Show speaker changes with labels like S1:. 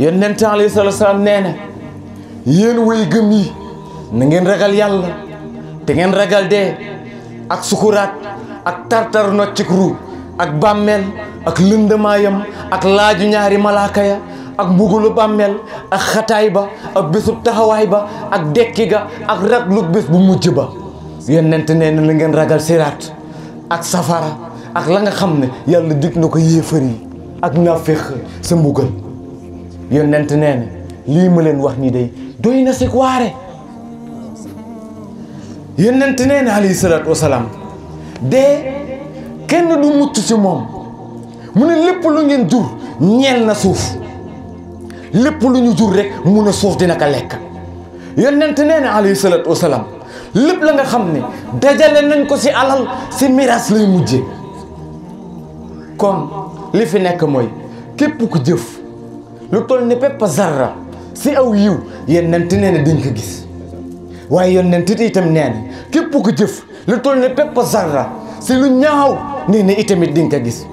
S1: yonent alayhi salaatu salaam nee na yéen way gëm yi na ngeen ragal yàlla te ngeen ragal dee ak sukuraat ak tartar noccik ru ak bàmmeel ak lëndamaayam ak laaju ñaari malaaka ya ak mbugulu bàmmeel ak xataay ba ak bésub taxawaay ba ak dekki ga ak raglug bés bu mujj ba yonent nee na la ngeen ragal siraat ak safara ak la nga xam ne yàlla dig na ko yéefar yi ak naafeq sa mbugal yonent nee na lii ma leen wax ni day doy na sik waare yonent nee na alayhi salaatu wasalaam dee kenn du mucc ci moom mu ne lépp lu ngeen jur ñeel na suuf lépp lu ñu jur rek mun a suuf dina ko lekk yonent nee na alayhi salaatu wasalaam lépp la nga xam ne dajale nañ ko ci alal ci miraas lay mujje kon li fi nekk mooy képp ku jëf lu toll ne pepp zarra ci aw yiw yonent nee na dañ ko gis waaye yonent itam nee na képp ku jëf lu toll ne pepp zarra ci lu ñaaw nee na itamit dañ ko gis